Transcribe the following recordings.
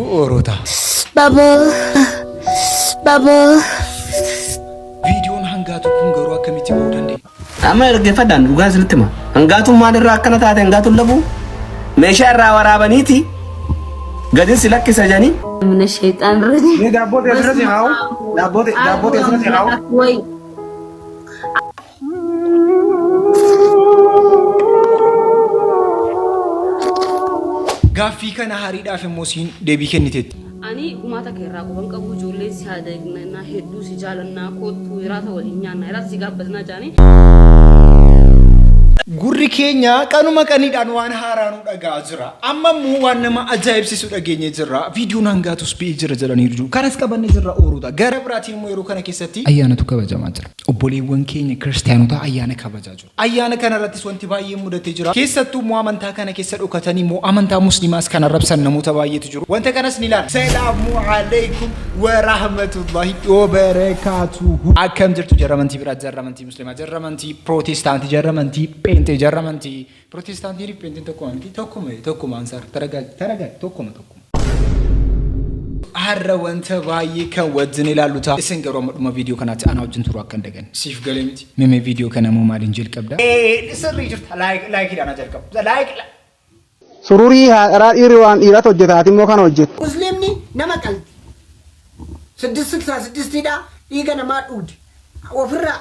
jiru Oorota. Baba. Baba. Viidiyoon hangaatu kun garuu akkamitti ba'uu danda'e? Amma dhaggeeffadhaan dhugaa isinitti hima. Hangaatuun maalirraa akkana taate hangaatuun labuu meeshaa irraa waraabaniiti gadi si lakkisa jedhanii. من الشيطان الرجيم. Mee daabboo ta'e asirratti haa'u. Daabboo ta'e daabboo ta'e asirratti haa'u. ወይ Gaaffii kana hariidhaaf immoo siin deebii kenniteetti. Ani gumaa takka irraa quban qabu ijoolleen si haadha hedduu si jaalannaa kottu hiraata waliin nyaannaa hiraata si gaabbatinaa jaanii. Gurri keenya qanuma qaniidhaan waan haaraa nu dhaga'aa jira. Amma immoo waan nama ajaa'ibsiisu dhageenyee jirra. Viidiyoon hangaatus ba'ee jira jedhaniiru jiru. Kanas qabannee jirra ooruudha. Gara biraatiin immoo yeroo kana keessatti ayyaanatu kabajamaa jira. Obboleewwan keenya kiristaanotaa ayyaana kabajaa jiru. Ayyaana kana irrattis wanti baay'een mudatee jira. Keessattuu immoo amantaa kana keessa dhokatanii immoo amantaa musliimaas kan arrabsan namoota baay'eetu jiru. Wanta kanas ni ilaalla. Salaamu alaikum wa rahmatullahi wa barakaatuhu. Akkam jirtu jarra amantii biraa, jarra amantii musliimaa, jarra amantii pirootestaantii, jarra amantii pheenxee, jarra amantii pirootestaantii fi pheenxeen tokkuma miti tokkuma tokkuma ansaar taragaagi taragaagi tokkuma tokkuma. Har'a wanta baay'ee kan wajjin ilaallu ta'a. Isin garuu amma dhuma viidiyoo kanaatti anaa wajjin turuu akka hin daganne. Siif galee miti. Mimee viidiyoo kana immoo maaliin jalqabda? Sirrii jirta. Laayikiidhaan haa jalqabu. Laayik. Sururii haadharaa dhiirri waan dhiiratu hojjeta ati immoo kana hojjettu. Musliimni nama qalti. Siddist silsaa siddistiidha dhiiga namaa dhuugdi. Ofirraa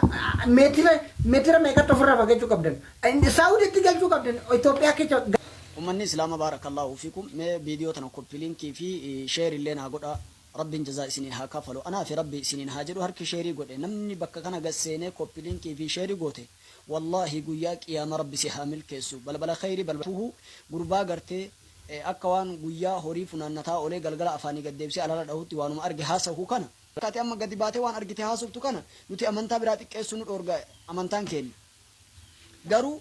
meetira meetira meeqatti ofirraa fagachuu qabdan. Saawuditti galchuu qabdan. Itoophiyaa keessa Ummanni Islaama Baarakallaahu fiikum mee video tana copy link fi share illee naa godhaa Rabbiin jazaa isiniin haa kafalu anaafi Rabbi isiniin haa jedhu harki share godhe namni bakka kana gad seenee copy link fi share goote Wallaahi guyyaa qiyaama Rabbi si haa milkeessu balbala kheyri balbala gurbaa gartee akka waan guyyaa horii funaannataa oolee galgala afaanii gad deebisee alala dhahutti waanuma arge haasahu kana Akka ati amma gadi baatee waan argite haasoftu kana nuti amantaa biraa xiqqeessuu nu dhoorga amantaan keenna. Garuu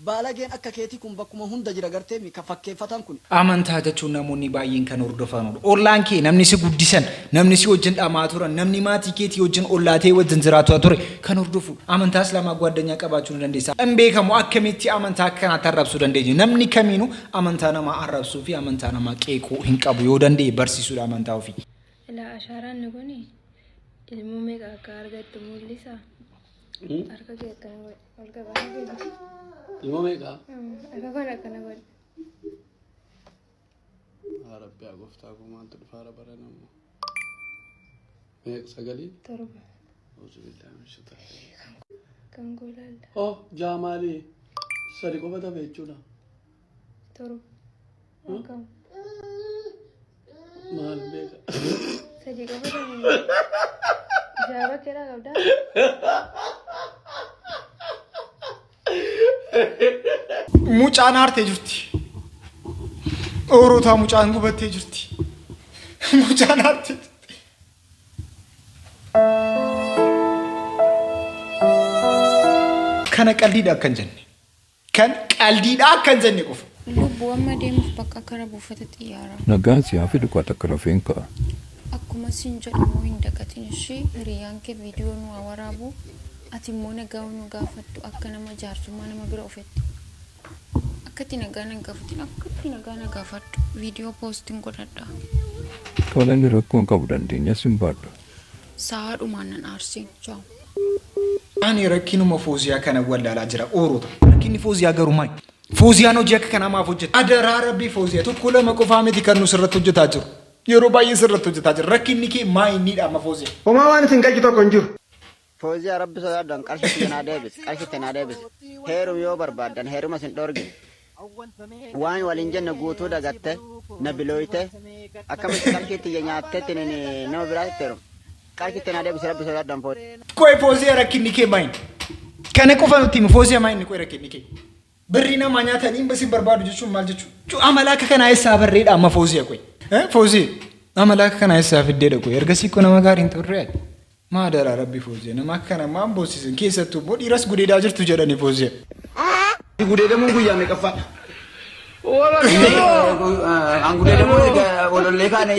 baalageen akka keetii kun bakkuma hunda jira garteemi ka fakkeeffataan kuni. Amantaa jechuun namoonni baay'een kan hordofanudha. Ollaan kee namni si guddisan, namni si wajjin dhama'aa turan, namni maatii keetii wajjin ollaa ta'ee wajjin jiraataa ture kan hordofudha. Amantaa Islaamaa gwaaddanyaa qabaachuu ni dandeessa. Hin beekamu akkamitti amantaa akka kanaatti arrabsuu dandeenya. Namni kamiinuu amantaa namaa arrabsuu fi amantaa namaa qeequu hin qabu yoo danda'e barsiisuudha amantaa ofii. Ilaa ashaaraan kuni ilmoo meeqa akka argattu mul'isa. Harka kee akkana godhi. Ol qaba harka kee. Ilmoo meeqa? Harka kana akkana godhi. Yaa Rabbi yaa gooftaa koo maaltu dhufaara barana immoo. Meeqa sagalii? Torba. Auzubillahi min shaytaani. Kan koo ilaalla. Oh ja'a maali? Sadi qofa tafe jechuudha. Torba. Akkam. Maal beeka? Sadii qofa tafe. Ja'a bakkeedhaa qabdaa? Mucaan aartee jirti. Oorotaa mucaan gubattee jirti. Mucaan aartee jirti. Kana qaldiidha akka hin jenne. Kan qaldiidha akka hin jenne qofa. Lubbu amma deemuuf bakka kara buufata xiyyaaraa. Nagaan si haa fidu kaa takka rafeen ka'a. Akkuma sin jedhu immoo hin dagatin ishii hiriyyaan kee video nu haa waraabu ati immoo nagaa nu gaafadhu akka nama jaarsummaa nama bira ofetti. Akkatti nagaa nan gaafatin akkatti nagaa na gaafadhu video postin godhadha. Tole inni rakkoo hin qabu dandeenyas hin baadha. Sa'aadhumaan nan aarsiin chaaw. Ani rakkinuma Fooziyaa kana wallaalaa jira oorota. Rakkinni Fooziyaa garuu maali? Fooziyaan hojii akka kanaa maaf hojjeta? Adaraa rabbii Fooziyaa tokko lama qofaa miti kan nu sirratti hojjetaa jiru. Yeroo baay'ee sirratti hojjetaa jira. Rakkinni kee maa inniidha amma Fooziyaa? Homaa waan isin galchu tokko hin jiru. Fooziyaa rabbi sodaadhu an qarshi tiyya naa deebisi qarshi te naa deebisi heerumi yoo barbaaddan heeruma sin dhoorgine waan waliin jenne guutuu dagatte na bilooyte akkamitti qarshii tiyya nyaatte tinin nama biraatitti heerumta qarshi te naa deebisi rabbi sodaadhu an fooziyaa. Qoy Fooziyaa rakkinni kee maayini? Kana qofa nutti himi Fooziyaa maayini qoy rakkinni kee? Birrii namaa nyaatanii hin basin barbaadu jechuun maal jechuudha? Amala akka kanaa eessaa barreedha amma Fooziya qoy. Fooziye amala akka kanaa eessaa fiddeedha qoy. Ergasii koo nama gaarii hin turre ati. Maa daraa rabbi Fooziya nama akka kana maan boosisin keessattuu immoo dhiiras gudeedaa jirtu jedhani Fooziya. Gudeedamuun guyyaa meeqaffaadha? An gudeedamuun erga walollee kaane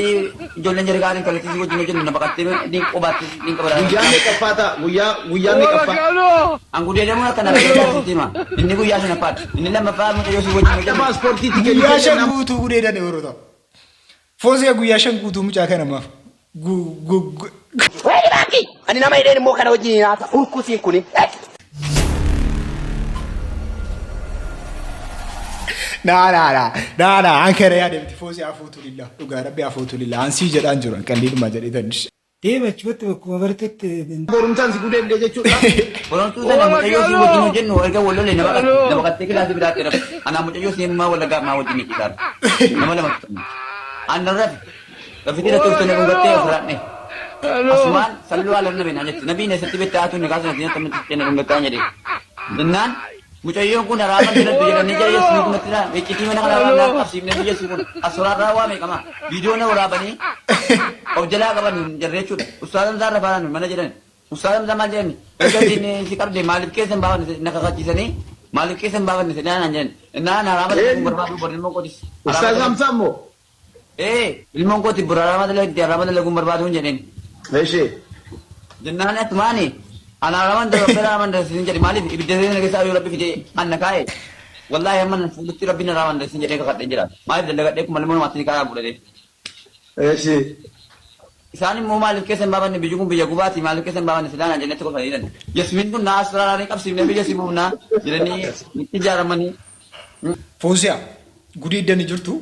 ijoolleen jara kaane kallattii si wajjin hojjennu na baqattee ni qobaatti ni qabada. Guyyaa meeqaffaa ta'a? Guyyaa guyyaa meeqaffaa? An gudeedamuun akka na baqattee sitti hima. Inni guyyaa shanaffaati. Inni lammaffaa mucayyoo si wajjin Akka hojjennu. paaspoortiitti Guyyaa kennitee shan nama guutuu gudeedani yeroo ta'u. Fooziyaa guyyaa 5 guutuu mucaa kana maaf gu gu gu. Wayii baaki! Ani nama hidheen immoo kana wajjin hin haasa. Urkusiin kuni. Naa naa naa naa naa an kana yaade miti Fooziyaa afuutu lillah dhugaa rabbi afuutu lillah an sii jedhaan jiru an qalliidhuma jedhee tan. Deema achumatti bakkuma bartetti. Borumtaan si gudeedde jechuudha. Boromtuu sana mucayyoo si wajjin hojjennu erga wal lolle nama nama qattee kilaasii biraatti rafe. Anaa mucayyoo si ammaa wallaggaa ammaa wajjin ni ciisaa. Nama lama Annan rafe. Rafitee irratti uffata dhungattee ofirraa dhee. Asumaan salluu ala nabi naan jetti. Nabiin eessatti beektaa haatu ni kaasna diinata miti jenna dhungattaa jedhe. Jennaan mucayyoon kun haraama jalatti jedhanii jara yesuus kun natti naan iccitii mana kana waan qabsiifne biyya yesuus kun asuraarraa waa meeqama viidiyoo na waraabanii of jalaa qaban jarree jechuudha. Ustaazan isaa irra faanaan mana jedhan. Ustaazan isaa maal jedhan erga diinni si qabde maaliif keessa hin baafanne na kakachiisanii maaliif keessa hin baafanne sedhaan naan jedhan. Naan haraama dalaguun barbaadu bor ilmoo kootis. Ustaaz Hamzaa immoo? Ee ilmoon kooti bor haraama dalagdi haraama dalaguun barbaadu hin jedheen. Eshi. Jennaan atumaani ana haraama dalaguu haraama dalagsiisin jedhe maaliif ibidda seena keessaa yoo rabbi fide anna kaa'e. Wallaahi amma nan fuuldutti rabbi na haraama dalagsiisin jedhee kakadhee jira. Maaliif dalagadhee kuma ilmoo namaatti ni kaa'aa fudhatee. Eshi. Isaan immoo maaliif keessa hin baafanne biyyi kun biyya gubaati maaliif keessa hin baafanne silaa naan jennetti kolfanii jiran. Yasmiin kun naa asiraaranii qabsiifne biyya si buufnaa jedhanii itti ijaaramanii. Fooziyaa gudeeddani jirtu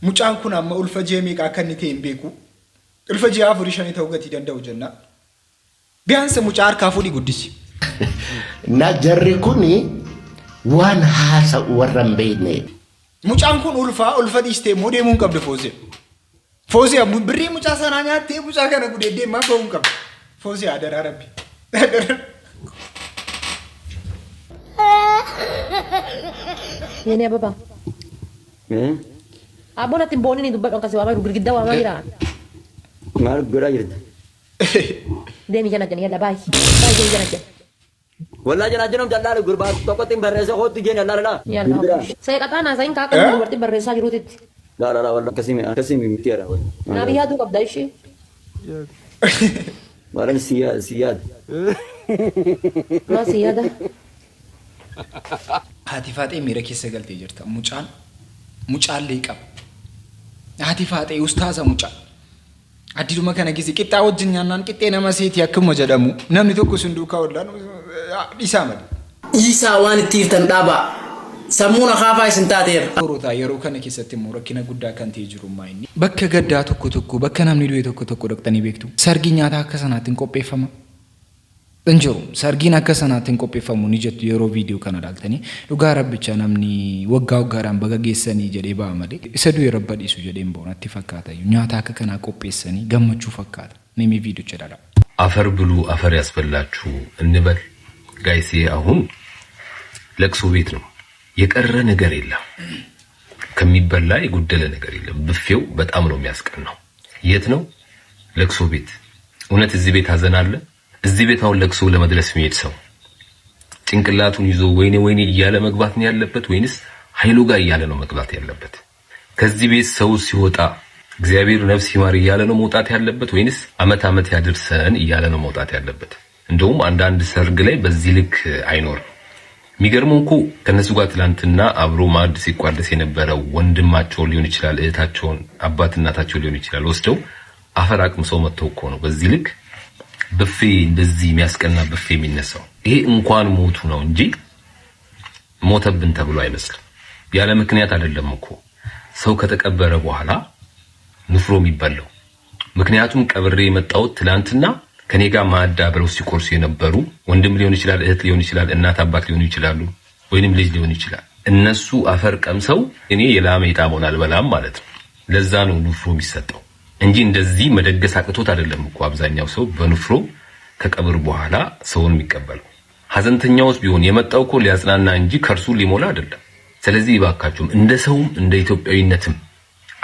mucaan kun amma ulfa ji'a meeqa akka inni ta'e hin beeku. Ulfa ji'a afurii shanii ta'uu gatii danda'u jenna. Biyaansa mucaa harkaa fuudhii guddisi. Na jarri kuni waan haasa'u warra hin beekne. Mucaan kun ulfaa ulfa dhiistee immoo deemuu hin qabdu Fooziyaa. Fooziyaa birrii mucaa sanaa nyaattee mucaa kana gudeeddee immoo ba'uu hin qabdu. Fooziyaa adaraa rabbi. Adaraa. የኔ አበባ Abboon ati hin boonini dubbadhu akkasii waamaa jiru girgiddaa waamaa jira. Maal godhaa jirti? Deemi jana jana yalla baay'ee baay'ee jana jana. Wallaa jana jenum callaa gurbaa tokkotti hin barreessa kootti jeen yallaa laa. Yalla seeqaxaa naasayin kaa akka dubartii barreessaa jiruutitti. Laa laa wallaa akkasii akkasii miti yaada. Naaf yaaduu qabda ishee. Maalan si yaada si yaada. Maa si yaada. Haati Faaxee miira keessa galtee jirta. Mucaan mucaallee qaba. Haati Faaxee ustaaza mucaa. Addiduma kana keessa qixxaa wajjin nyaannaan qixxee nama seeti akkuma jedhamu namni tokko sin duukaa ollaan dhiisaa malee. Dhiisaa waan itti iftan dhaabaa. Sammuun akaafaa isin taateera. Horotaa yeroo kana keessatti immoo rakkina guddaa kan ta'e jiru ammaa inni. Bakka gaddaa tokko tokko bakka namni du'e tokko tokko dhaqxanii beektu. Sargii nyaataa akka sanaatti hin qopheeffama. Hin jiru. Sargiin akka sanaatti hin qopheeffamu ni jettu yeroo viidiyoo kana ilaaltanii. Dhugaa rabbicha namni waggaa waggaadhaan baga geessanii jedhee ba'a malee isa du'e rabba dhiisu jedhee hin ba'u natti fakkaata. Nyaata akka kanaa qopheessanii gammachuu fakkaata. Mee mee viidiyocha ilaalaa. አፈር ብሉ አፈር ያስበላችሁ እንበል ጋይሴ። አሁን ለቅሶ ቤት ነው የቀረ ነገር የለም። ከሚበላ የጎደለ ነገር የለም። ብፌው በጣም ነው የሚያስቀናው። የት ነው ለቅሶ ቤት? እውነት እዚህ ቤት ሀዘን አለ? እዚህ ቤት አሁን ለቅሶ ለመድረስ የሚሄድ ሰው ጭንቅላቱን ይዞ ወይኔ ወይኔ እያለ መግባት ነው ያለበት ወይንስ ኃይሉ ጋር እያለ ነው መግባት ያለበት? ከዚህ ቤት ሰው ሲወጣ እግዚአብሔር ነፍስ ይማር እያለ ነው መውጣት ያለበት ወይንስ አመት አመት ያድርሰን እያለ ነው መውጣት ያለበት? እንደውም አንዳንድ ሰርግ ላይ በዚህ ልክ አይኖርም። የሚገርመው እኮ ከነሱ ጋር ትላንትና አብሮ ማዕድ ሲቋደስ የነበረው ወንድማቸውን ሊሆን ይችላል፣ እህታቸውን፣ አባት እናታቸው ሊሆን ይችላል ወስደው አፈር አቅምሰው መጥተው እኮ ነው በዚህ ልክ ብፌ እንደዚህ የሚያስቀና ብፌ የሚነሳው። ይሄ እንኳን ሞቱ ነው እንጂ ሞተብን ተብሎ አይመስልም። ያለ ምክንያት አይደለም እኮ ሰው ከተቀበረ በኋላ ንፍሮ የሚበላው። ምክንያቱም ቀብሬ የመጣሁት ትላንትና ከኔ ጋር ማዕድ አብረው ሲቆርሱ የነበሩ ወንድም ሊሆን ይችላል፣ እህት ሊሆን ይችላል፣ እናት አባት ሊሆኑ ይችላሉ፣ ወይንም ልጅ ሊሆን ይችላል። እነሱ አፈር ቀምሰው እኔ የላመ የጣመውን አልበላም ማለት ነው። ለዛ ነው ንፍሮ የሚሰጠው እንጂ እንደዚህ መደገስ አቅቶት አይደለም እኮ አብዛኛው ሰው በንፍሮ ከቀብር በኋላ ሰውን የሚቀበለው። ሀዘንተኛውስ ቢሆን የመጣው እኮ ሊያጽናና እንጂ ከእርሱ ሊሞላ አይደለም። ስለዚህ ይባካችሁም እንደ ሰውም እንደ ኢትዮጵያዊነትም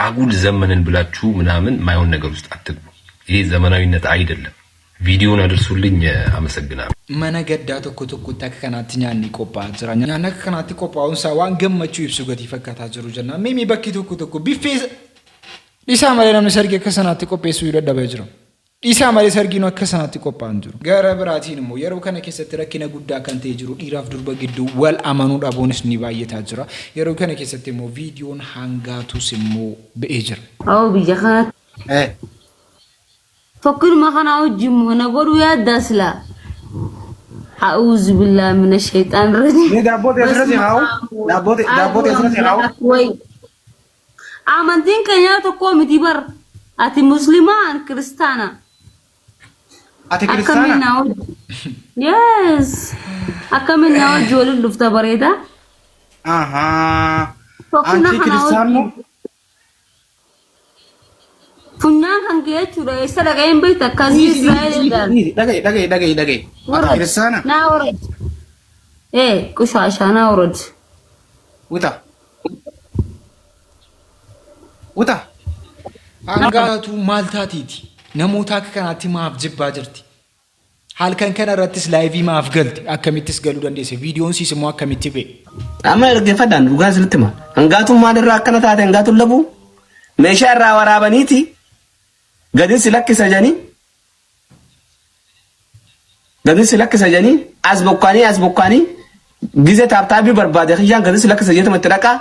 አጉል ዘመንን ብላችሁ ምናምን ማይሆን ነገር ውስጥ አትግቡ። ይሄ ዘመናዊነት አይደለም። ቪዲዮን አድርሱልኝ። አመሰግናለሁ። Mana gaddaa tokko tokkotti akka kanaatti nyaanni qophaa'aa jira. Nyaanni akka kanaatti qophaa'uun isaa waan gammachuu ibsu gatii fakkaataa jiru jenna. Mee bakki tokko tokko biffee dhiisaa malee namni sargii akka sanaatti qopheessuu dadhabee jira. Dhiisaa malee sargiin akka sanaatti qophaa'an jiru. Gara biraatiin immoo yeroo kana keessatti rakkina guddaa kan ta'e jiru dhiiraaf durba gidduu wal amanuu dhabuunis ni baay'ataa jira. Yeroo kana keessatti immoo viidiyoon hangaatus immoo ba'ee jira. Awoo biyya kanatti. Fakkiinuma kanaa wajjin moo na godhuu yaaddaa silaa? A'uuzu billaahi mina shayxaan rajiim. Mee daabboo ta'e asirratti kaa'u. Daabboo ta'e asirratti kaa'u. Way. Amantiin keenya tokko miti bar. Ati muslimaa an kiristaana. Ati Akkamiin kiristaana? naa wajji? Yes. Akkamiin naa wajji waliin dhufta bareeda? Ahaa. Fokkina Anchi kana kiristaannu wajjin. Funyaan kan kee jechuudha. Eessa dhaqee hin beektu akkasii Israa'el eegalu. Dhaga'i dhaga'i dhaga'i dhaga'i. Ati Warad. kiristaana? Naa warad. Ee qushaashaa naa warad. Uta. Uta. Hangaatu maal taatiiti? Namoota akka kanaatti maaf jibbaa jirti? Halkan kana irrattis laayivii maaf galte? Akkamittis galuu dandeesse? Viidiyoon siis immoo akkamitti ba'e? Amma dhaggeeffadhaan dhugaa isinitti hima. Hangaatuun maalirraa akkana taate hangaatuun labuu meeshaa irraa waraabaniiti gadin si lakkisa jedhanii gadin si lakkisa jedhanii as bokkaanii as bokkaanii gize taaptaabii barbaade kiyyaan gadin si lakkisa jedhama itti dhaqaa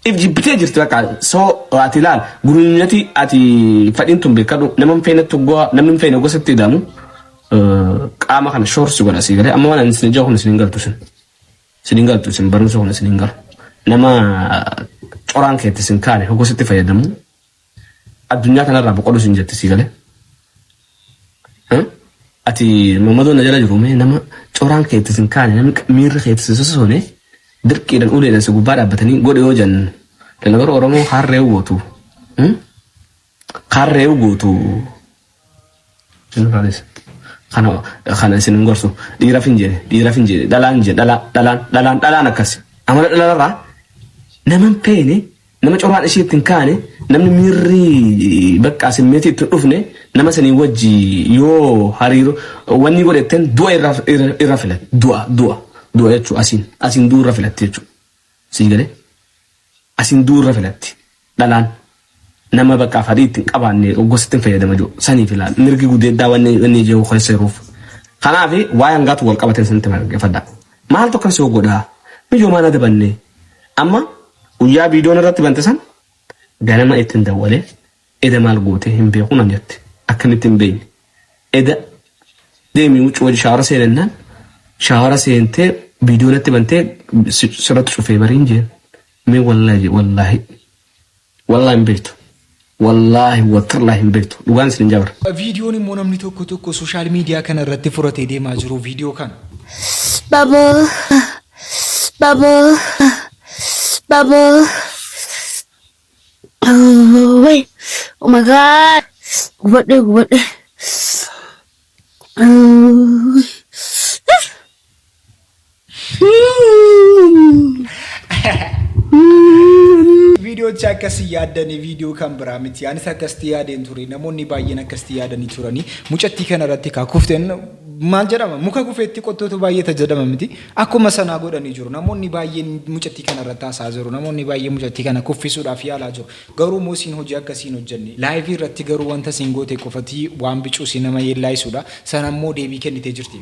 if jibbitee jirti bakka soo ati ilaal gurunyati ati fadhiin tun beekadhu nama hin feenettu go'a namni hin feene gosatti hidhamu qaama kana shoorsi godha sii galee amma waan ani isin ijaa kun isin hin galtu isin isin hin galtu isin barumsa kun isin hin galu nama coraan keetti isin kaane gosatti fayyadamu addunyaa kanarraa boqodhu isin jetti sii galee. Ati mammadoo na jala jiru mee nama coraan keetti isin kaane namni miirri keetti isin sosoone dirqiidhaan uleedhaan si gubbaa dhaabbatanii godhe yoo jennu dalagaruu Oromoo harree gootu. Harree gootu. Kana kana isin hin gorsu dhiiraf hin jedhe dhiiraf hin jedhe dhalaan jedhe dhalaa dhalaan dhalaan dhalaan akkasi amala dhalarraa nama hin feene Nama coraan ishii itti hin kaane, namni miirri bakka simmeetii itti hin dhufne, nama sanii wajji yoo hariiroo wanni godhetten du'a irra irra filatti. Du'a du'a du'a jechuun asiin asiin du'u irra filatti jechuudha. Sii galee asiin du'u irra filatti dhalaan nama bakka fadhii itti hin qabaanne gosatti hin fayyadama jiru saniif ilaal mirgi gudeeddaa wanni inni jiru keessa jiruuf. Kanaaf waa'ee hangaatu wal qabateen sanitti margeffadha. Maaltu akkas yoo godhaa? Miyyoo maal adabanne? Amma guyyaa viidiyoon irratti bante san ganama ittin dawwalee eda maal goote hin beeku nan jette. Akkamitti hin beekne. Eda deemi huccuu wajji shaawara seenennaan shaawara seentee viidiyoo natti bantee sirratti cufee bariin jeen. Mee wallaahi wallaahi wallaahi hin beektu. Wallaahi watallaahi hin beektu. Dhugaan isin hin jabra. Viidiyoon immoo namni tokko tokko sooshaal miidiyaa kana irratti furatee deemaa jiru viidiyoo kana. Baba. Baba. Baba. Oh, wait. Oh my God. Gubadhe gubadhe. Oh. Viidiyoochi akkasii yaaddanii viidiyoo kan biraa miti. Anis akkasitti yaadeen ture. Namoonni baay'een akkasitti yaadanii turanii. Mucattii kana irratti kaa kufteen maal jedhama? Muka kufeetti qottootu baay'ata jedhama miti. Akkuma sanaa godhanii jiru. Namoonni baay'een mucattii kana irratti haasa'aa jiru. Namoonni baay'een mucattii kana kuffisuudhaaf yaalaa jiru. Garuu immoo isiin hojii akkasii hin hojjenne. Laayivii irratti garuu wanta isiin goote qofatii waan bicuu si nama yeellaayisuudha. Sana immoo deebii kennitee jirti.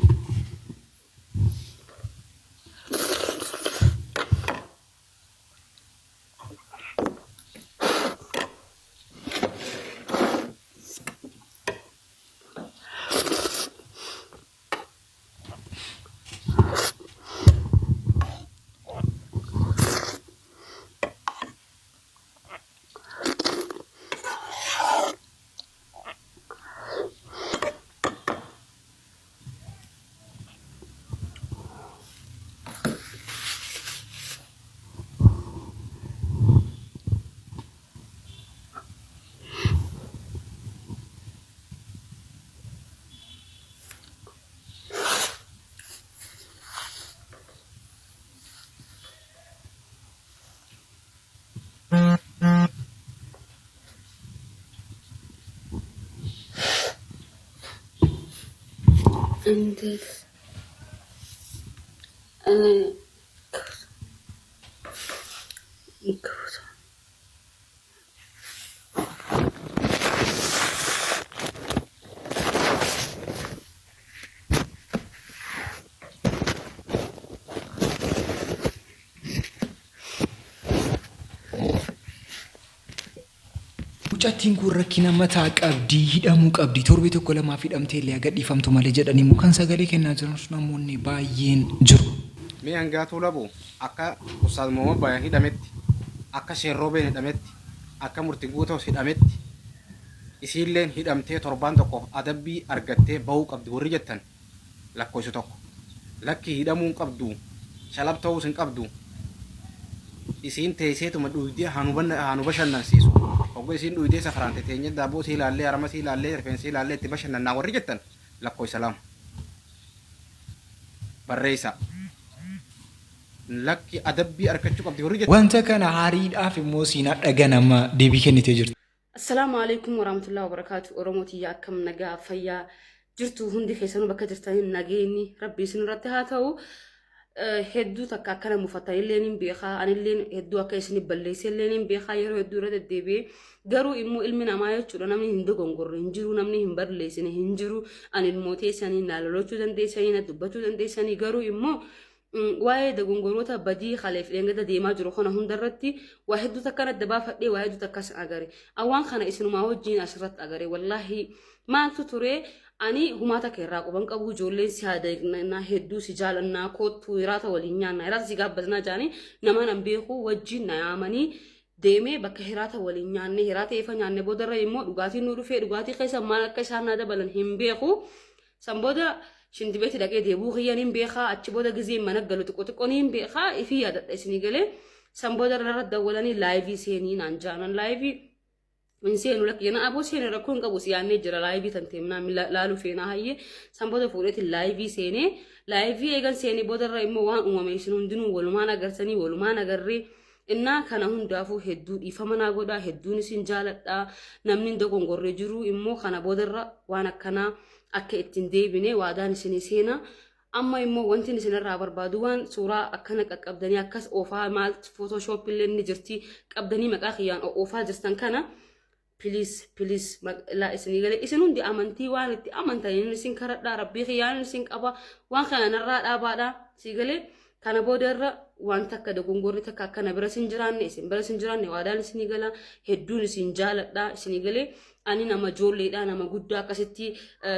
እንዴት እኔ Mucattiin kun rakkina mataa qabdi, hidhamuu qabdi, torbee tokko lamaaf hidhamtee illee haa gadhiifamtu malee jedhanii immoo kan sagalee kennaa jiran namoonni baay'een jiru. Mee hangaatuu labu akka Ustaaz Muhammad Bayan hidhametti, akka Sheer Roobeen hidhametti, akka Murti Guutoos hidhametti, isiilleen hidhamtee torbaan tokkoof adabbii argattee bahuu qabdi warri jettan lakkoysa 1. Lakkii hidhamuu hin qabdu, shalab ta'uus hin qabdu, isiin teeyseetuma dhuydee haa nu bashannansiisu, hogga isiin dhuydee sakhraante teenyee daabboo isii laallee, harama isii laallee, rifeensa isii laallee itti bashannannaa warri jettan lakkoysa 2. Barreeysaa. Lakki adabbii arkachuu qabdi warri jettan. Wanta kana hariidhaaf immoo siin hadha ganama deebii kennitee jirti. Assalaamu alaikum warahmatullahi wabarakaatu. Oromoo tiyya, akkam nagaa fayyaa jirtu? Hundi keessanuu bakka jirtaniin nageenyi rabbi isin irratti haa ta'u. Hedduu takka akkana mufattanillee ni beekaa, anillee hedduu akka isin balleessellee ni beekaa, yeroo hedduu irra deddeebi'ee. Garuu immoo ilmi namaa jechuudha, namni hin dogongorre hin jiru, namni hin balleessine hin jiru. Ani ilmoo teessanii na lolachuu dandeessanii, na dubbachuu dandeessanii, garuu immoo waa'ee dogongoroota badii kaleef dheengada deemaa jiru kana hundarratti waa hedduu takkan adda baafadhee, waa hedduu takkas agare. Awwaan kana isinumaa wajjin asirratti agare. Wallaahi, maaltu ture? Ani humaa takka irraa quban qabu. Ijoolleen si haadha hedduu si jaalannaa, koottu hiraata waliin nyaannaa, hiraata si gaabbaznaa jaanii nama nan beeku wajjin na yaamanii deemee bakka hiraata waliin nyaanne. Hiraata ifa nyaanne boodarra immoo dhugaatiin nu dhufee, dhugaatii keessa maal akka isaan na dabalan hin beeku. San booda shintibeetti dhaqee deebuu kiyya niin beekaa. Achi booda gizee mana galu xiqqoo xiqqoo niin beekaa, ifii yaadadha isinii galee. San booda irra dawwalanii live seenii naan jaanan. Live hin seenu lakki jenna. Aboo, seene, rakkoo hin qabu, si yaannee jira, live tan teemnaa laaluu feenaa. Hayyee, san booda fuudheetiin live seenee. Live eegan seenee boodarra immoo waan uumame isin hundinuu walumaan agartanii, walumaan agarree. Innaa kana hundaafuu hedduu dhiifama naa godhaa, hedduun isin jaaladhaa. Namni hin dogongorre jiru immoo kana boodarra waan akkanaa akka ittiin deebine waadaan isinii seenaa. Amma immoo wanti isinirraa barbaadu, waan suuraa akkana qaqqabdanii akkas oofaa, maal Photoshop illee ni jirti, qabdanii maqaa kiyyaan oofaa jirtan kana, please, please, laa isinii galee, isin hundi amantii waan itti amantaniin isin karadhaa, rabbii kiyyaan isin qaba, waan kana narraa dhaabaadhaa. Sii galee, kana booda irra waan takka dogongorri takka akkana bira isin jiraanne, isin bira isin jiraanne waadaan isinii gala. Hedduun isin jaaladhaa. Isinii galee, ani nama ijoolleedha, nama guddaa akkasitti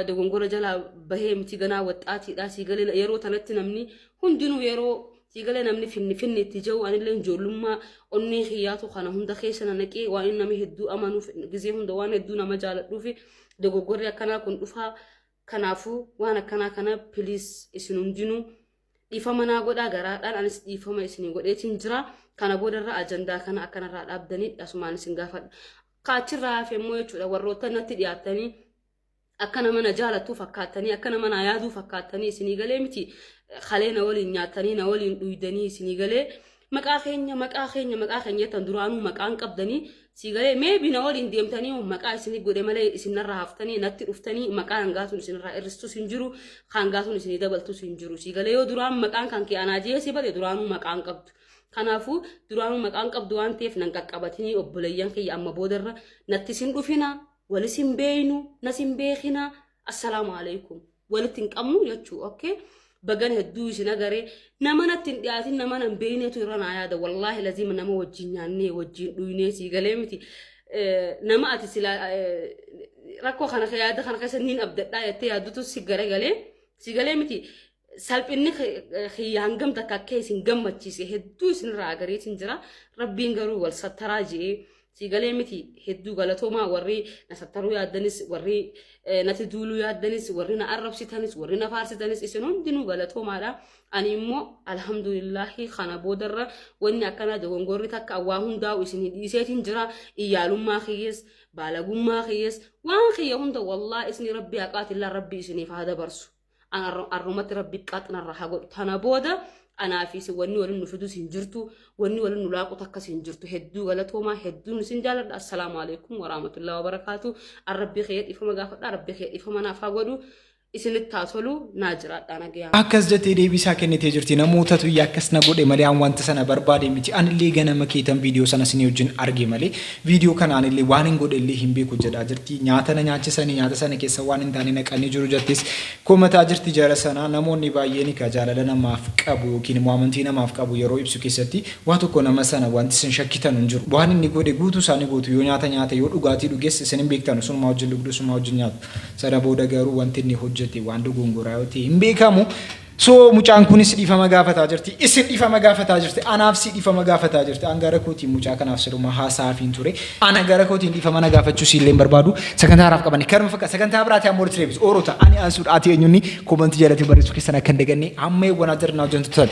dogongora jalaa bahee miti, ganaa waxxaatiidha. Sii galee, yeroo tanatti namni hundinuu, yeroo sii galee namni finni finni itti jiru, anillee ijoollummaa onnee kiyyaatu kana hunda keessa na naqee, waan nama hedduu amanuuf, gizee hunda waan hedduu nama jaaladhuuf dogoggorri akkanaa kun dhufaa. Kanaafuu waan akkanaa kana please isin hundinuu dhiifama naa godhaa garaadhaan. Anis dhiifama isinii godheetiin jira. Kana boodarra ajandaa kana akkanarraa dhaabdanii asumaan isin gaafadha. Kaachirraa hafe immoo jechuudha, warroota natti dhiyaattanii akka nama na jaalattuu fakkaattanii, akka nama na yaaduu fakkaattanii, isinii galee miti, kalee na waliin nyaattanii, na waliin dhuydanii, isinii galee, maqaa keenya, maqaa keenya, maqaa keenya jettan, duraanuu maqaan qabdanii. Sii galee, maybe na waliin deemtanii maqaa isinii godhe malee isin narraa haftanii natti dhuftanii maqaa hangaatuun isinirraa irristus hin jiru, hangaatuun isinii dabaltus hin jiru. Sii galee, yoo duraan maqaan kan kee anaa jee si bade, duraanuu maqaan qabdu. Kanaafuu duraanuu maqaan qabdu waan ta'eef nan qaqqabatinii, obboleeyyan kiyya. Amma boodarra natti isin dhufina, walis hin beeynu, nas hin beekina, assalaamu alaikum, walitti hin qabnu jechuu. Okay, bagan hedduu isin agaree. Nama natti hin dhiyaatin, nama nan beeynetu irra naa yaada. Wallaahi lazima, nama wajjin nyaannee wajjin dhuynee, sii galee miti, nama ati sila rakkoo kana yaada kana keessa niin abdadhaa jettee yaaddutu si garagalee. Si galee miti, salphinni kiyya hangam takka akka isin gammachiise hedduu isinirraa agareetiin jira. Rabbiin garuu wal sattaraa je'ee. Si galee miti, hedduu galatoomaa. Warri na sattaruu yaaddanis, warri natti duuluu yaaddanis, warri na arrabsitanis, warri na faarsitanis, isin hundinuu galatoomaadha. Ani immoo alhamdulillahi, kana boodarra wanni akkanaa dogongorri takka waa hundaa'u isin dhiiseetiin jira. Iyyaalummaa kiyyees, baalagummaa kiyyees, waan kiyya hunda, wallaa isni rabbi haqaatillaa rabbi isiniif haa dabarsu. Arrumatti rabbi qaxnarra haa godhu. Tana booda anaa fi isin wanni waliin nu fidus hin jirtu, wanni waliin nu laaqu takkas hin jirtu. Hedduu galatoomaa, hedduun isin jaaladha. Assalaamu alaikum warahmatullahi wabarakaatu. Rabbi kee dhiifama gaafadha, rabbi kee dhiifama naaf haa godhu. Isinitti haa tolu naa jiraadhaa nagayaan. Akkas jettee deebiisaa kennitee jirti. Namootatu iyya akkas na godhe malee an wanta sana barbaade miti. Anillee ganama keetan viidiyoo sana isinii wajjin arge malee viidiyoo kana anillee waanin godhe illee hin beeku jedhaa jirti. Nyaata na nyaachisanii nyaata sana keessa waan hin taane naqanii jiru jettees komataa jirti jara sana. Namoonni baay'een egaa jaalala namaaf qabu yookiin immoo amantii namaaf qabu yeroo ibsu keessatti waa tokko nama sana wanti isin shakkitanu hin jiru. Waan inni godhe guutuu isaa ni gootu. Yoo nyaata nyaate yoo dhugaatii dhuges isin hin beektanu. Sunumaa wajjin dhugdu sunumaa wajjin nyaatu. Sana booda garuu wanti inni hojjete waan dogongoraa yoo ta'e hin beekamu. So mucaan kunis dhiifama gaafataa jirti. Isin dhiifama gaafataa jirti. Anaaf si dhiifama gaafataa jirti. An gara kootiin mucaa kanaaf siluma haasa'aafiin ture. Ana gara kootiin dhiifama na gaafachuu si illee hin barbaadu. Sagantaa haaraaf qabanne kanuma fakkaata. Sagantaa biraatii amma walitti deebisu. Oorota ani ansuudha ati eenyunni koomantii jalatti barreessuu keessan akka hin daganne amma eewwanaa jirnaa hojjetu tole.